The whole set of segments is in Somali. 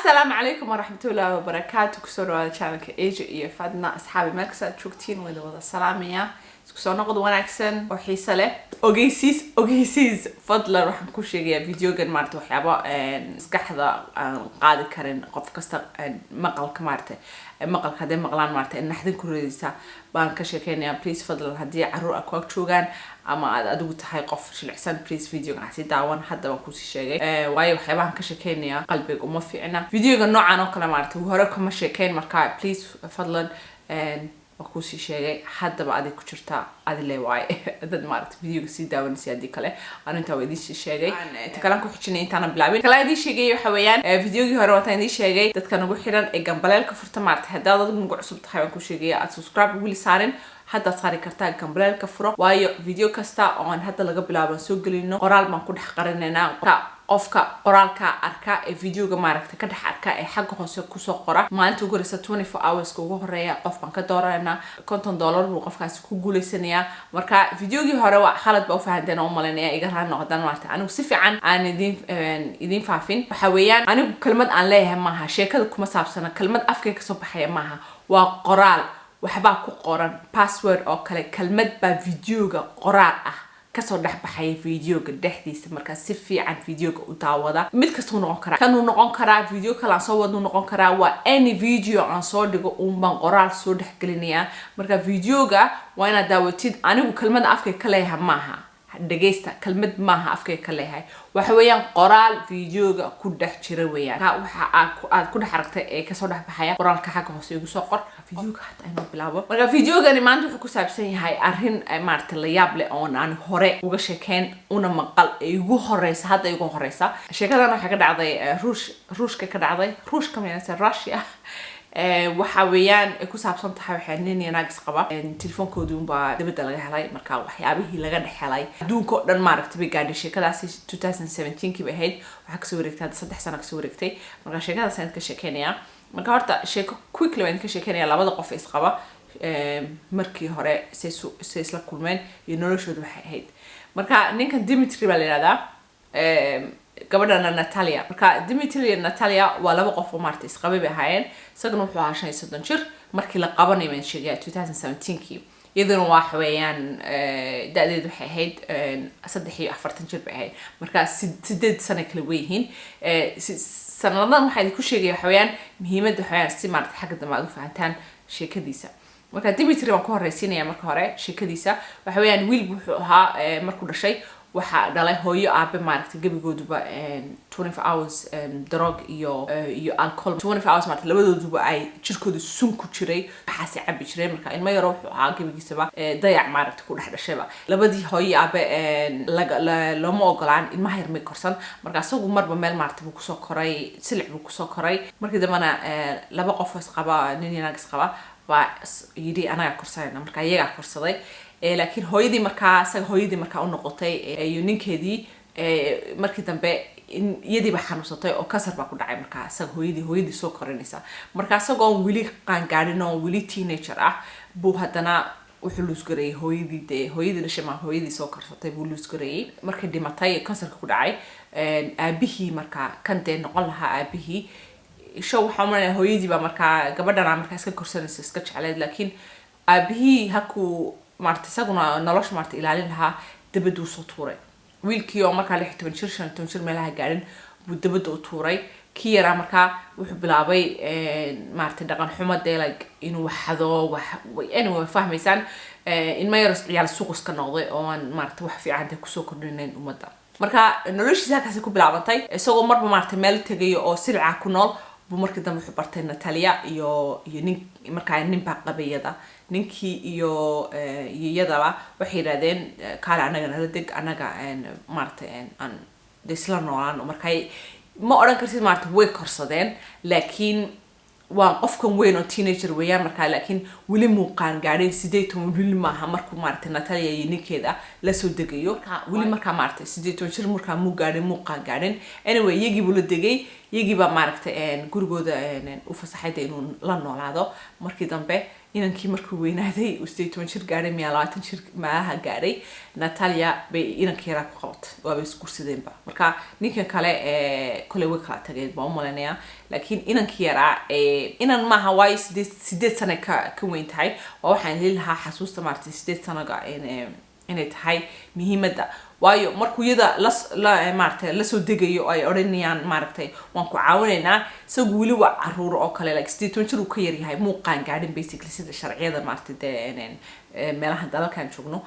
Asalaamu calaykum waraxmatullaahi wabarakaatu. Kusoo dhawaada channelka Asia iyo Fadna. Asxaabi, meel kasta aad joogtiin wada wada salaamaya. Isku soo noqod wanaagsan oo xiise leh. Ogeysiis, ogeysiis, fadlan. Waxaan ku sheegayaa videogan maarata waxyaabo maskaxda aan qaadi karin qof kasta, maqalka maarata, maqalka hadday maqlaan maarata naxdin ku ridaysa baan ka sheekeynayaa. Please, fadlan, haddii caruur aad ku ag joogaan ama aad adigu tahay qof jilicsan, please videogan ha sii daawan. Hadda baan kusii sheegay, waayo waxyaabahan ka sheekeynaya qalbiga uma fiicna. Videoga noocan oo kale maarata hore kama sheekeyn, marka please, fadlan, waa kuusii sheegay. Haddaba adig ku jirtaa, adi le waaye dad maarata videoga sii daawanaysa. Haddii kale arintaa waa idiin sii sheegay. Inta kalaan ku xijinay intaanan bilaabin kala idiin sheegay waxa weeyaan, videogii hore waataan idiin sheegay, dadka nagu xiran ee gambaleelka furta maarata, haddaad adigu nagu cusub tahay waan ku sheegaya, aad subscribe weli saarin, haddaad saari kartaa, gambaleelka furo, waayo video kasta oo aan hadda laga bilaabo aan soo gelino qoraal baan ku dhex qarinaynaa. Qofka qoraalka arka ee videoga maaragta ka dhex arka ee xagga hoose kusoo qora, maalinta ugu horeysa, 24 hourska ugu horeeya, qof baan ka dooranayna. $50 buu qofkaasi ku guuleysanayaa. Marka videogii hore waa khalad baa ufahanteen oo umalaynaya. Iga raali noqdaan maaragta anigu si fiican aan idin faafin. Waxa weeyaan, anigu kelmad aan leeyahay maaha, sheekada kuma saabsana, kelmad afkay kasoo baxaya maaha, waa qoraal waxbaa ku qoran, password oo kale, kelmad baa videoga qoraal ah kasoo dhex baxaya videoga dhexdiisa. Markaa si fiican videoga u daawada. Mid kastuu noqon karaa, kanuu noqon karaa, video kale aan soo wadnuu noqon karaa, waa any video aan soo dhigo uun baan qoraal soo dhexgelinayaa. Marka videoga waa inaad daawatid. Anigu kelmada afkay ka leeyahay maaha, dhegaysta, kelmad maaha afkay ka leeyahay, waxa weeyaan qoraal videoga ku dhex jira weeyaan. Waxa aad ku dhex aragtay ee kasoo dhex baxaya qoraalka xagga hoose igu soo qor. Videoga hadda inoo bilaabo. Marka videogani maanta wuxuu ku saabsan yahay arrin maaragtay la yaab leh oon aan hore uga sheekeyn una maqal ee igu horeysa, hadda igu horeysa. Sheekadan waxay ka dhacday Ruush, Ruushka ka dhacday, Ruushka mayase Russia. Waxa weeyaan ay ku saabsan tahay waxaa nin iyo naag isqaba, telefoonkoodii unbaa dibadda laga helay. Marka waxyaabihii laga dhex helay adduunka oo dhan maaragtay bay gaadhay. Sheekadaasi 2017kii bay ahayd, waxaa kasoo wareegtay hadda 3 sano kasoo wareegtay. Marka sheekadaas ayaan ka sheekeynaya. Marka horta sheeko quickly baan ka sheekeynaya labada qof isqaba, markii hore say isla kulmeen iyo noloshooda waxay ahayd. Marka ninkan Dimitri baa la yihahdaa, gabadhana Natalia. Marka Dimitri iyo Natalia waa laba qof oo maarata isqabay bay ahaayeen. Isagana wuxuu ahaa 35 jir markii la qabanay baan sheegaya, 2017kii. Iyaduna waxa weeyaan da-deedu waxay ahayd 43 jir bay ahayd. Marka 8 sano kala weyihiin. Sanadadan waxaa idinku sheegaya waxa weeyaan muhiimadda waxa weeyaan si maarata xagga dambe aad u fahantaan sheekadiisa. Marka Dimitri baan ku horeysiinaya. Marka hore sheekadiisa waxa weeyaan, wiil wuxuu ahaa, markuu dhashay waxaa dhalay hooyo aabe maaragtay gebigooduba 24 hours drug iyo alcohol, 24 hours maaragtay labadooduba ay jirkooda sun ku jiray, waxaasay cabi jireen. Marka ilmo yaro wuxuu ahaa gebigiisaba dayac maaragtay ku dhex dhashayba. Labadii hooyo aabe looma ogolaan, ilmaha yar may korsan. Marka isagu marba meel maaragtay buu kusoo koray, silic buu kusoo koray. Markii dambena laba qof oo isqaba, nin iyo naag isqaba baa yidhi anagaa korsanayna. Marka iyagaa korsaday. Laakiin hooyadii markaa isaga hooyadii markaa u noqotay iyo ninkeedii, markii dambe iyadii baa xanuunsatay oo kansar baa ku dhacay. Markaa isaga hooyadii soo korinaysa. Marka isagoon weli qaangaadhin oo weli teenager ah buu haddana wuxuu lose gareeyay hooyadii, dee hooyadii dhashay ma, hooyadii soo korsatay buu lose gareeyay markay dhimatay, kansarka ku dhacay. Aabihii markaa kan dee noqon lahaa aabihii isho, waxaa umalanaya hooyadii baa markaa gabadhana markaa iska korsanaysa, iska jecleed, laakiin aabihii hakuu maarata isaguna nolosha maarata ilaalin lahaa, dabaduu soo tuuray wiilkii oo markaa 16 jir, 15 jir meelaha gaadhin buu dabadda u tuuray. Kii yaraa markaa wuxuu bilaabay maaragtay dhaqan xumo dee, like inuu wax xado, wax, anyway way fahmaysaan, ilmo yar ciyaal suuq iska noqday oo aan maaragtay wax fiican dee kusoo kordhinayn ummadda. Marka noloshiisa halkaasi ku bilaabantay, isagoo marba maaragtay meel tegayo oo silca ku nool buu markii dambe wuxuu bartay Natalia iyo nin. Markaa nin baa qabayada ninkii iyo iyadaba waxay yidhahdeen, "Kaale anaga nala deg, anaga maaragtay aan de isla noolaan." Markaa ma odhan kartid maaragtay way korsadeen, laakiin waa qofkan weyn oo teenager weeyaan markaa, laakiin weli muuqaan gaadhin, 18 weli maaha markuu maaragtay Natalia iyo ninkeeda lasoo degayo. Weli markaa maaragtay 18 jir markaa muu gaadhin, muuqaan gaadhin. Anyway, iyagii buu la degay, iyagii baa maaragtay gurigooda u fasaxay de inuu la noolaado. Markii dambe Inankii markuu weynaaday, uu 18 jir gaadhay miyaa, 20 jir maaha gaadhay, Natalia bay inankii yaraa ku qabatay, waabay isguursadeenba. Marka ninkan kale koley way kala tageen baan umalaynayaa, laakiin inankii yaraa, inan maaha, waayo 8 sano ka weyn tahay. Waa waxaan heli lahaa xasuusta maaragtay 8 sanoga inay tahay muhiimadda, waayo markuu iyada la maaragtay lasoo degayo, ay odhanayaan maaragtay waan ku caawinaynaa, isagu weli waa caruur oo kale, like 18 jir uu ka yaryahay, muu qaangaadhin basically, sida sharciyada maaragtay dee meelaha dalalkan joogno.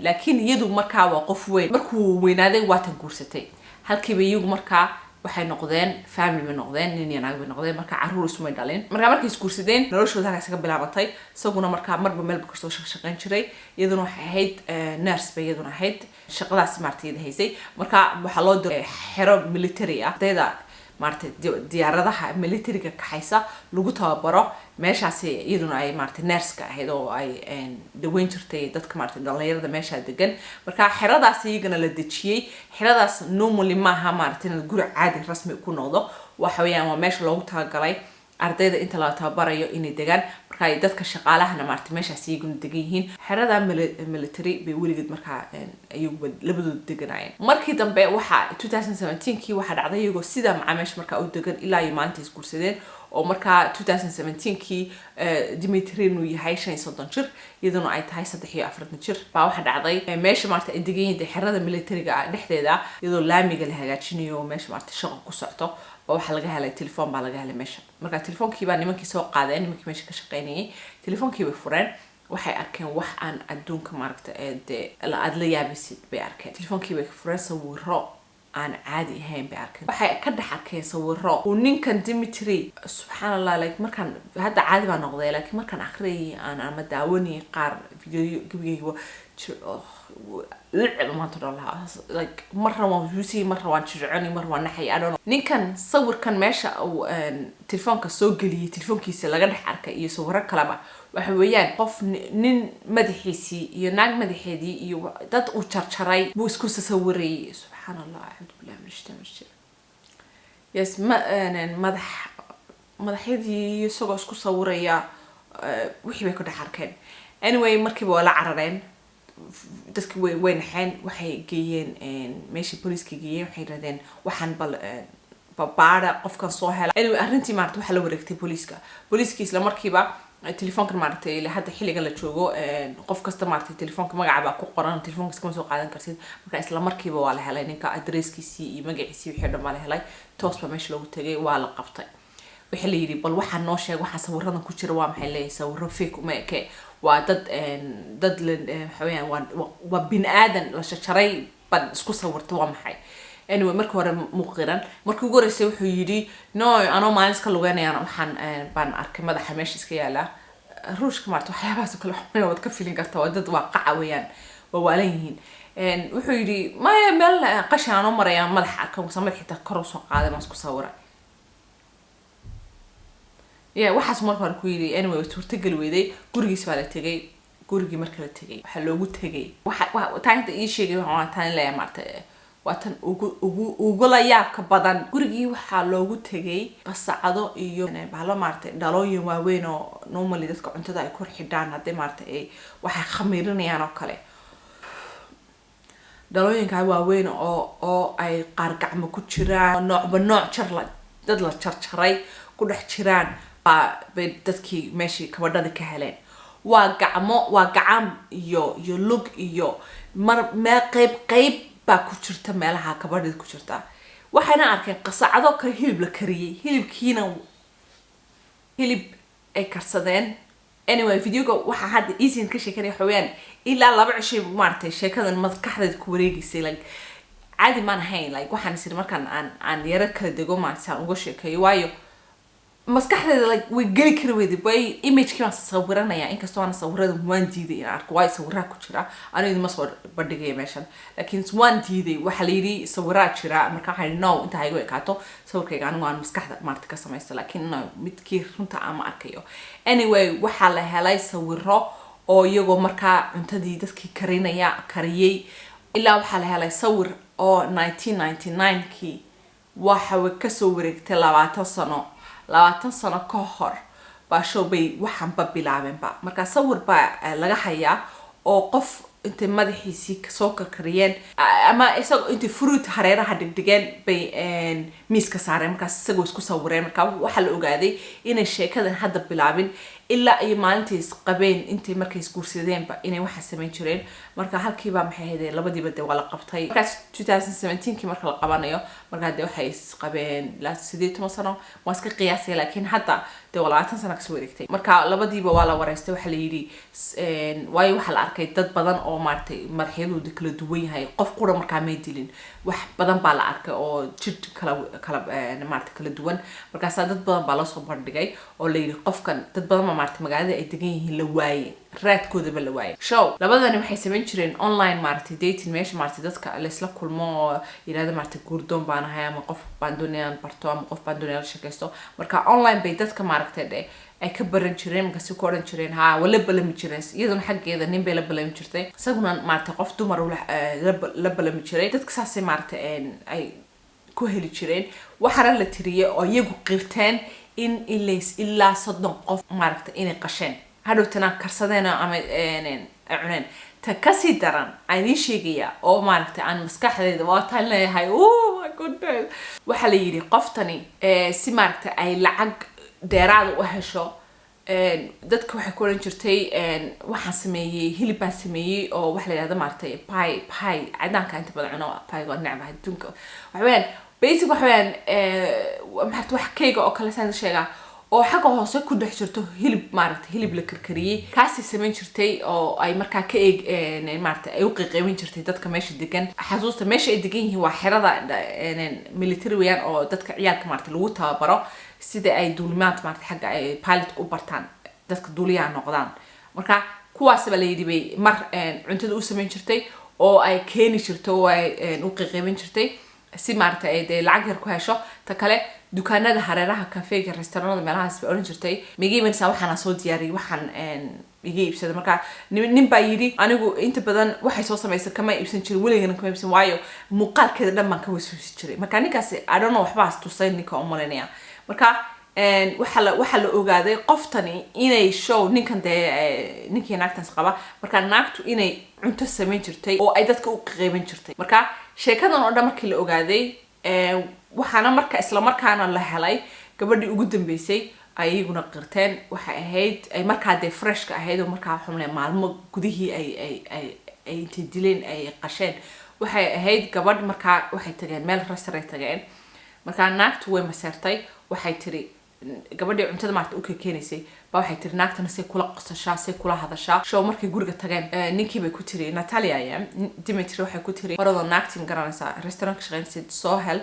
Laakiin iyadu markaa waa qof weyn. Markuu weynaaday waatan guursatay. Halkiiba iyagu markaa waxay noqdeen family bay noqdeen, nin iyo naag bay noqdeen. Marka caruur isumay dhalin. Markaa markay isguursadeen, noloshooda halkaas ka bilaabatay. Isaguna markaa marba meelba kasoo shaqshaqayn jiray, iyaduna waxay ahayd nurse bay iyaduna ahayd, shaqadaas maaragtay iyada haysay. Marka waxaa loo diray xero military ah, ardayda maaragtay diyaaradaha militariga kaxaysa lagu tababaro. Meeshaasi iyaduna ay maaragtay nurse-ka ahayd oo ay daweyn jirtay dadka maaragtay dhalinyarada meesha degan. Marka xeradaas iyagana la dejiyey. Xeradaas normally maaha maaragtay inaad guri caadi rasmi ku noqdo. Waxa weeyaan waa meesha loogu talagalay ardayda inta la tababarayo inay degaan. Marka ay dadka shaqaalahana maaragtay meeshaas iyaguna degan yihiin. Xerada military bay weligeed markaa iyaguba labadooda deganaayeen. Markii dambe waxaa 2017kii waxaa dhacday, iyagoo sidaa macaa meesha markaa u degan ilaa iyo maalinta isguursadeen, oo markaa 2017kii Dimitri inuu yahay 35 jir, iyaduna ay tahay 43 jir, baa waxaa dhacday meesha maarata ay degan yihiin dee xerada militariga ah dhexdeeda, iyadoo laamiga la hagaajinayo oo meesha maarata shaqo ku socto, baa waxaa laga helay telefoon baa laga helay meesha. Marka telefoonkii baa nimankii soo qaadeen, nimankii meesha ka shaqeynayay. Telefoonkii bay fureen, waxay arkeen wax aan adduunka maaragta ee dee aada la yaabaysid bay arkeen. Telefoonkii bay fureen, sawiro aan caadi ahayn bay arkeen. Waxay ka dhex arkeen sawiro uu ninkan Dimitri, subxaan Allah, like markaan hadda caadi baa noqday, laakiin markaan akhriyay aan ama daawanayay qaar videoyo, gebigayga waa maanta dhan lahaa, like marna waan huusayay, marna waan jirconi, marna waan naxay, I don't know. Ninkan sawirkan meesha uu telefoonka soo geliyay, telefoonkiisa laga dhex arkay iyo sawiro kaleba, waxa weeyaan qof nin madaxiisii iyo naag madaxeedii iyo dad uu jarjaray buu isku sawirayay. Subxaan Allah, acuudu billahi min ashaitaan rajim. Yes, ma madax madaxyadii isagoo isku sawiraya, wixii bay ku dhex arkeen. Anyway, markiiba waa la carareen dadki, way naxeen. Waxay geeyeen meeshii booliiska geeyeen. Waxay yidhahdeen waxaan bal babaara qofkan soo hela. Anyway, arrintii maarata waxaa la wareegtay booliiska. Booliiskii isla markiiba telefoonkan maaragtay, ila hadda xilligan la joogo qof kasta maaragtay telefoonka magaca baa ku qoran, telefoonka iskama soo qaadan kartid. Marka isla markiiba waa la helay ninka, adresskiisii iyo magaciisii, wixii o dhan baa la helay. Toos baa meesha loogu tegay, waa la qabtay. Waxaa la yidhi bal waxaa noo sheeg, waxaa sawiradan ku jira waa maxay? Leeyahay sawiro fake uma eke, waa dad dad la waxa weeyaan waa bini aadan la shajaray baad isku sawirta, waa maxay? Anyway, markii hore muqiran, markii ugu horreysay wuxuu yidhi no, anoo maalin iska lugeynayaan waxaan baan arkay madaxa meesha iska yaala. Ruushka maarata waxyaabahaas oo kale waxna waad ka filin kartaa, waa dad waa qaca weeyaan, waa waalan yihiin. Wuxuu yidhi maya, meel qashin anoo marayaan madaxa arkan, wasa madax xitaa kor usoo qaaday, maan isku sawiray. Ya, waxaas marka hore ku yidhi. Anyway, way suurtageli weyday. Gurigiis baa la tegay. Gurigii marka la tegay, waxaa loogu tegay waxa taa inta ii sheegay, waxaan taan leeyahay maarata waa tan ugu ugula yaabka badan. Gurigii waxaa loogu tegay qasacado iyo bahalo maaragtay dhalooyin waaweyn oo normally dadka cuntada ay kor xidhaan haddii maaragtay ay waxay khamiirinayaan oo kale, dhalooyinkaa waaweyn oo ay qaar gacmo ku jiraan, noocba nooc jar la dad la jarjaray ku dhex jiraan baa bay dadkii meeshii kabadhadii ka heleen. Waa gacmo, waa gacan iyo lug iyo mar meel qeyb qeyb baa ku jirta meelaha kabadhada ku jirta. Waxayna arkeen qasacado kale, hilib la kariyey, hilibkiina hilib ay karsadeen. Anyway, videoga waxaa hadda easy ka sheekanaya waxa weeyaan ilaa 2 cishay maaragtay sheekadan maskaxdayda ku wareegaysay, like caadi maan ahayn. Like waxaan isiri markaan aan yaro kala dego maaragtay aan uga sheekeeyo, waayo maskaxdayda like way geli kari weyday, way imagekii baan sawiranaya, inkastoo aan sawirada waan diiday inaan arko, waayo sawiraa ku jira. Anigu idima soo bandhigaya meeshan, laakiin waan diiday. Waxaa la yidhi sawiraa jira. Marka waxaan yidhi no, inta igu ekaato sawirkayga anigu aan maskaxda maarata ka samaysto, laakiin no, midkii runta ama arkayo. Anyway, waxaa la helay sawiro oo iyagoo markaa cuntadii dadkii karinaya kariyey. Ilaa waxaa la helay sawir oo 1999kii, waxa way kasoo wareegtay 20 sano, 20 sano ka hor. Baa show bay waxaanba bilaabeenba. Marka sawir baa laga hayaa oo qof intay madaxiisii soo karkariyeen ama isagoo intay fruit hareeraha dhigdhigeen bay miiska saareen. Markaas isagoo isku sawireen. Marka waxaa la ogaaday inay sheekadan hadda bilaabin, ilaa iyo maalintii isqabeen, intay markay isguursadeenba inay waxaa samayn jireen. Marka halkiiba, maxay ahayd, labadiiba dee waa la qabtay. Markaas 2017kii marka la qabanayo, markaa dee waxay isqabeen ilaa 18 sano waan iska qiyaasaya, laakiin hadda dee waa 20 sano kasoo wareegtay. Marka labadiiba waa la wareystay. Waxaa la yidhi waayo waxaa la arkay dad badan oo maaragtay madaxyadooda kala duwan yahay. Qof qura markaa may dilin, wax badan baa la arkay oo jidh kala maaragtay kala duwan. Markaasaa dad badan baa lasoo bandhigay oo la yidhi qofkan. Dad badan baa maaragtay magaalada ay degan yihiin la waayey, raadkoodaba la waayay. Show labadani waxay samayn jireen online maaragtay dating, meesha maaragtay dadka laysla kulmo oo yidhahda maaragtay guurdoon baan ahay ama qof baan doonaya inaan barto ama qof baan doonaya la sheekaysto. Marka online bay dadka maaragtay dhe ay ka baran jireen. Markaasi ku odhan jireen ha waa la balami jireen. Iyaduna xaggeeda nin bay la balami jirtay, isaguna maaragtay qof dumar la balami jiray. Dadka saasay maaragtay ay ku heli jireen. Waxaana la tiriyay oo iyagu qirteen in ilays ilaa 30 qof maaragtay inay qasheen, hadhowtana karsadeen ama ay cuneen. Ta kasii daran aan idiin sheegaya oo maaragtay aan maskaxdayda waa taan leeyahay, oh my goodness, waxaa la yidhi qoftani si maaragtay ay lacag dheeraada u hesho, dadka waxay ku odhan jirtay waxaan sameeyey hilib baan sameeyey oo waxa la yidhahda maaragtay pie. Cadaanka inta badan cuno pie, waa necbahay adduunka. Waxa weeyaan basic, waxa weeyaan maxaa wax keyga oo kale saan sheegaa oo xagga hoose ku dhex jirto hilib, maaragtay hilib la karkariyey. Kaasay samayn jirtay oo ay markaa ka eeg maaragtay ay u qiiqeymin jirtay dadka meesha degan. Xasuusta meesha ay degan yihiin waa xerada military weeyaan oo dadka ciyaalka maaragtay lagu tababaro sida ay duulimaad maaragtay xagga ay pilotka u bartaan, dadka duuliyaha noqdaan. Marka kuwaas baa la yidhi bay mar cuntada u samayn jirtay oo ay keeni jirto oo ay u qiiqeymin jirtay si maaragtay ay dee lacag yar ku hesho. Ta kale, dukaanada hareeraha, kafeega, restauranada, meelahaas bay odhan jirtay miga imanaysaa, waxaana soo diyaariyay, waxaan iga iibsada. Marka nin baa yidhi anigu inta badan waxay soo samaysa kama iibsan jirin, weligana kama iibsan, waayo muuqaalkeeda dhan baan ka waswasi jiray. Marka ninkaasi, I don't know, waxbaas tusay ninka umalinaya. Marka waxaa la ogaaday qoftani inay show ninkan dee ninkii naagtaas qaba, marka naagtu inay cunto samayn jirtay oo ay dadka u qeybin jirtay. Marka sheekadan oo dhan markii la ogaaday, waxaana marka isla markaana la helay gabadhii ugu dambeysay ay iyaguna qirteen. Waxay ahayd ay markaa dee freshka ahayd oo markaa xumle maalmo gudihii ay intay dileen ay qasheen. Waxay ahayd gabadh markaa waxay tageen meel restaurant tageen. Markaa naagtu way maseertay. Waxay tiri gabadhii cuntada maarata u keenaysay ba, waxay tiri naagtana say kula qosashaa, say kula hadashaa. Show markay guriga tageen, ninkii bay ku tiri, Natalia ya Dimitri, waxay ku tiri horadoo naagtii ma garanaysaa restaurant ka shaqeynaysa, soo hel,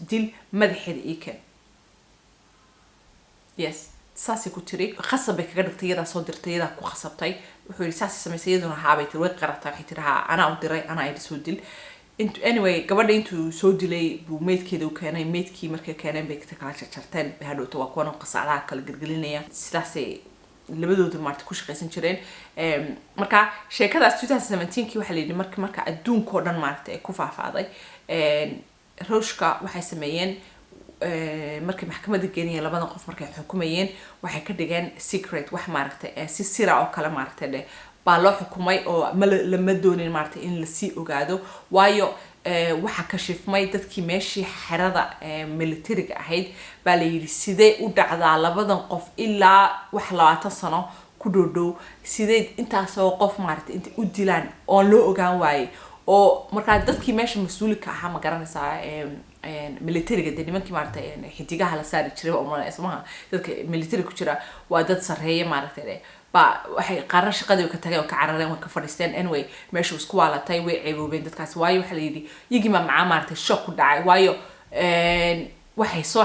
dil, madaxeeda ii keen. Yes, saasay ku tiri. Khasab bay kaga dhigtay, iyadaa soo dirtay, iyadaa ku khasabtay. Wuxuu yidhi saasay samaysay? Iyaduna haabay tiri, way qaratay. Waxay tiri haa, anaa u diray, anaa idhi soo dil. Intu anyway gabadha intuu soo dilay buu meydkeeda u keenay. Meydkii markay keeneen bay kala jarjarteen bay hadhowta waa kuwan qasacdaha kala gelgelinaya. Sidaasay labadooda maarata ku shaqaysan jireen. Marka sheekadaas 2017kii waxaa la yidhi marka adduunka oo dhan maarata ay ku faafaaday, Ruushka waxay sameeyeen markay maxkamadda geenayeen labadan qof, markay xukumayeen, waxay ka dhigeen secret, wax maaragtay si sira oo kale maaragtay dheh baa loo xukumay oo ma lama doonin maaragtay in lasii ogaado, waayo waxaa kashifmay dadkii meeshii xerada militariga ahayd. Baa la yidhi sidee u dhacdaa labadan qof ilaa wax 20 sano ku dhow dhow, sidee intaasoo qof maaragtay intay u dilaan oon loo ogaan waayey? Oo markaa dadkii meesha mas-uulika ahaa, ma garanaysaa, militariga dee nimankii maaragtay xidigaha la saari jiray baa umalanaysa maha, dadka military ku jira waa dad sarreeya maaragtay, ba waxay qaarna shaqadii way ka tageen oo ka carareen, way ka fadhiisteen. Anyway, meeshu isku waalatay, way ceeboobeen dadkaasi, waayo waxaa la yidhi iyagii baa macaa maaragtay shock ku dhacay, waayo waxay soo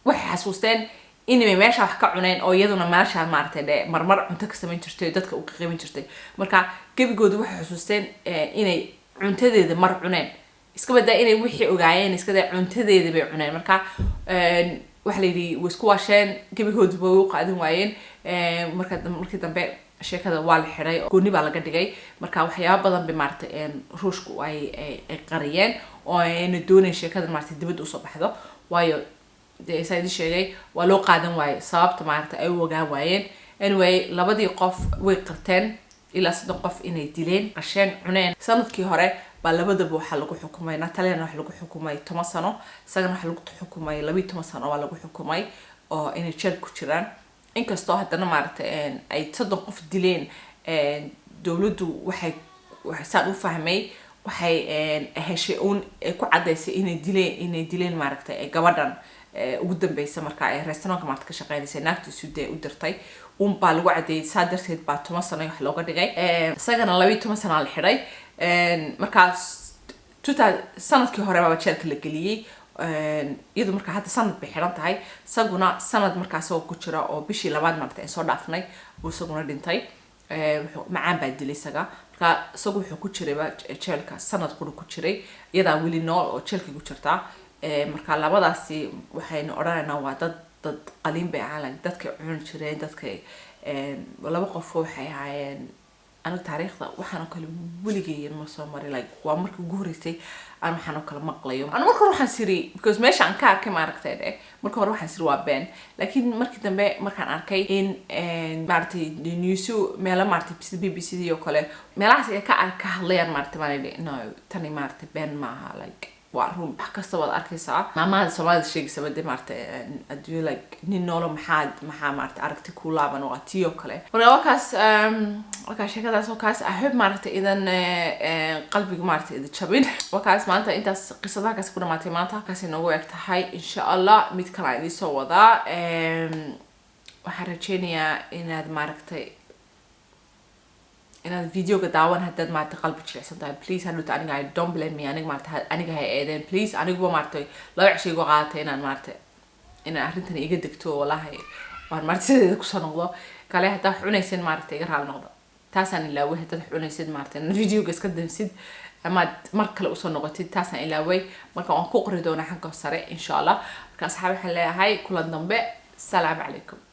waxay xasuusteen inay meesha wax ka cuneen oo iyaduna meesha maaragtay dhe marmar cunto ka samayn jirtay oo dadka u qiimin jirtay. Marka gebigoodu waxay xusuusteen inay cuntadeeda mar cuneen, iska badaa inay wixii ogaayeen, iska daa cuntadeeda bay cuneen. Marka waxaa la yidhi way isku waasheen, gebigooduba way u qaadan waayeen. Marka markii dambe sheekada waa la xidhay, gooni baa laga dhigay. Marka waxyaaba badan bay maaragtay Ruushku ay qariyeen oo ayna doonayn sheekada maaragtay dibadda usoo baxdo, waayo Dee saa idin sheegay, waa loo qaadan waayey sababta maaragtay ay u ogaan waayeen. Anyway, labadii qof way qirteen ilaa 30 qof inay dileen, qasheen, cuneen. Sanadkii hore baa labadaba waxaa lagu xukumay. Nataliana waxa lagu xukumay 10 sano, isagana waxaa lagu xukumay 12 sano waa lagu xukumay oo inay jeel ku jiraan. Inkastoo haddana maaragtay ay 30 qof dileen, dowladdu waxay saan u fahmay waxay heshay uun ku caddaysay inay dileen maaragtay gabadhan ugu dambeysa marka ay restaurantka maarata ka shaqeynaysay, naagtiisu dee u dirtay un baa lagu caddeeyay. Saa darteed baa 10 sano wax looga dhigay. Isagana 12 sana la xidhay. Markaas tuta sanadkii hore baaba jeelka la geliyey. Iyadu markaa hadda sanad bay xidhan tahay, isaguna sanad markaa isagoo ku jira oo bishii labaad maarata ay soo dhaafnay buu isaguna dhintay. Macaan baa dilay isaga. Marka isagu wuxuu ku jirayba jeelka sanad qura ku jiray, iyadaa weli nool oo jeelka ku jirtaa. Marka labadaasi waxaynu odhanaynaa waa dad qaliin bay ahaan, dadkay cuni jireen dadkay. Laba qof waxay ahaayeen. Aniga taariikhda waxaan oo kale weligay ma soo marin, like waa markii ugu horreysay aan waxaan oo kale maqlayo. Anu marka hore waxaan siri, because meesha aan ka arkay maaragtay de, marka hore waxaan siri waa been, laakiin markii dambe markaan arkay in maaragtay newsu meelo maaragtay sida BBC d oo kale meelahaas ay ka hadlayaan maaragtay, baan idhi no, tani maaragtay been maaha, like waa run. Wax kasta waad arkaysaa, maamahada Soomaalida sheegaysaba de maaragtay adduunyo like nin noolo maxaa maaragtay aragti ku laaban, waa tii oo kale. Marka wakaas sheekadaas wakaas. I hope maaragtay idan qalbiga maaragtay idin jabin. Wakaas maanta intaas qisada halkaas ku dhamaatay. Maanta halkaas inoogu eg tahay. Insha Allah mid kale aan idiin soo wadaa. Waxaan rajeynayaa inaad maaragtay inaad videoga daawan haddaad maaragtay qalbi jilicsan tahay. Please hadhowta aniga I don't blame me, aniga maaragtay aniga ha eedeen please. Aniguba maaragtay 2 cisho igu qaadatay inaan maaragtay inaan arrintan iga degto, wallahi waan maaragtay sideeda kusoo noqdo kale. Haddaa wax cunaysid maaragtay iga raali noqdo, taasaan ilaaway. Haddaad wax cunaysid maaragtay inaad videoga iska damsid amaad mar kale usoo noqotid, taasaan ilaaway. Marka waan ku qori doonaa xagga sare insha Allah. Marka asxaab waxaan leeyahay kulan dambe, salaamu calaykum.